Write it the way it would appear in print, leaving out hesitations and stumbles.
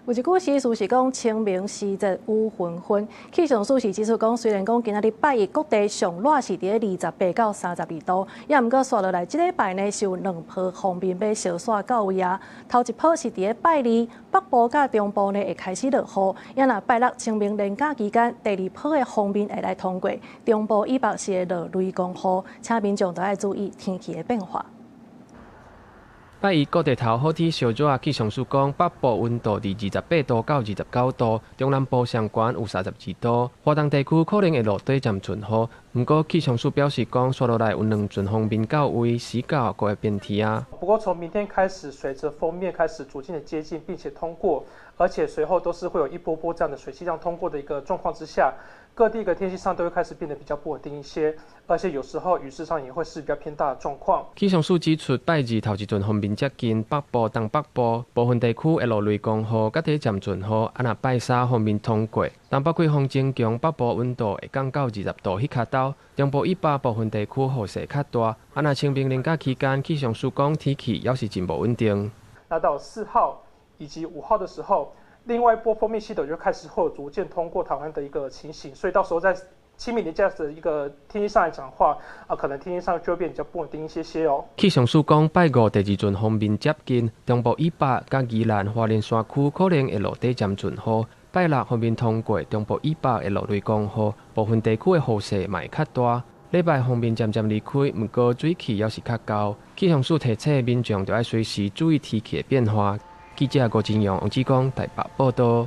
有一句詩詞是講清明時節雨紛紛，氣象署是指出講，雖然講今仔日拜一各地上熱是佇28到32度，也毋過紲落來這禮拜呢是有兩波鋒面欲相紲到位啊。頭一波是佇咧拜二，北部佮中部呢會開始落雨，也若拜六清明連假期間，第二波的鋒面會來通過，中部以北是會落雷公雨，請民眾著愛注意天氣的變化。拜一各地頭好天燒熱，氣象署講北部溫度佇28度到29度，中南部上懸有32度。華東地區可能會落短暫陣雨，毋過氣象署表示講，紲落來有兩陣鋒面到位，時九閣會變天啊。不過從明天開始，隨着鋒面開始逐漸的接近，並且通過，而且隨後都是會有一波波這樣的水汽量通過的一個狀況之下，各地的天氣上都會開始變得比較不穩定一些，而且有時候雨勢上也會是比較偏大的狀況。氣象署指出，拜二頭一陣鋒面接近北部、東北部部分地區會落雷公雨，佮短暫陣雨。啊，若拜三鋒面通過，東北季風增強，北部溫度會降到20度彼跤兜，中部以北部分地區雨勢較大。啊，若清明連假期間，氣象署講天氣猶是真無穩定。那到4號以及5號的時候，另外一波鋒面系統就開始會有逐漸通過台灣的一個情形，所以到時候在清明連假的一個天氣上來講的話，啊，可能天氣上就會變比較不穩定一些些哦。氣象署講，拜五第二陣鋒面接近，中部以北佮宜蘭花蓮山區可能會落短暫陣雨。拜六鋒面通過，中部以北會落雷公雨，部分地區的雨勢嘛會較大。禮拜鋒面漸漸離開，毋過水汽猶是較厚。氣象署提醒民眾，著愛隨時注意天氣的變化。記者郭金陽、王志剛台北報道。